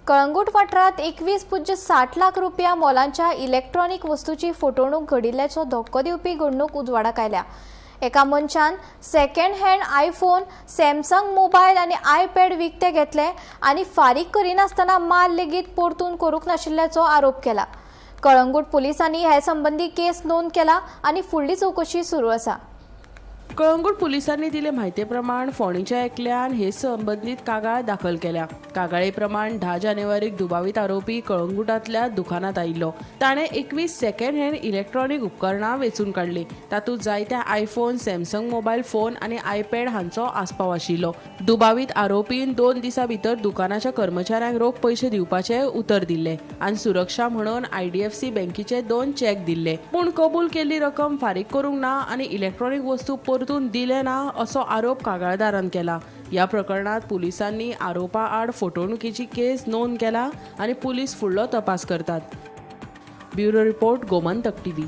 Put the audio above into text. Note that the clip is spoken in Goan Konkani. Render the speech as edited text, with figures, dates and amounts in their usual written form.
कळंगूट वाठारांत 21.60 लाख रुपया मोलांच्या इलेक्ट्रॉनिक वस्तूची फटवणूक घडिल्ल्याचो धक्को दिवपी घडणूक उजवाडाक आयल्या. एका मनशान second hand iPhone, Samsung mobile आनी आयपॅड विकते घेतले आनी फारीक करिनासतना माल लेगीत परतून करूंक नाशिल्ल्याचो आरोप केला. कळंगूट पुलिसांनी हे संबंदी केस नोंद केला आनी फुडली चवकशी सुरू आसा. कळंगूट पुलिसांनी दिले म्हायती प्रमाण, फोंडेच्या एकल्यान हे संबंदीत कागाळ दाखल केल्या. कागाळे प्रमाण, 10 जानेवारीक दुबावीत आरोपी कळंगूटांतल्या दुकानांत आयिल्लो. ताणें 21 सेकंड हँड इलेक्ट्रॉनीक उपकरणां वेंचून काडलीं. तातूंत जायत्या आयफोन, सॅमसंग मोबायल फोन आनी आयपॅड हांचो आस्पाव आशिल्लो. दुबावीत आरोपीन 2 दिसां भितर दुकानाच्या कर्मचाऱ्यांक रोख पयशे दिवपाचें उतर दिल्लें आनी सुरक्षा म्हणून आयडीएफसी बँकेचे दोन चॅक दिल्ले. पूण कबूल केल्ली रक्कम फारीक करूंक ना आनी इलेक्ट्रॉनीक वस्तू परतून दिले ना, असो आरोप कागाळदारान केला. ह्या प्रकरणात पुलिसांनी आरोपा आड फटवणुकीची केस नोंद केला आनी पुलीस फुडलो तपास करतात. Bureau report, Gomantak TV.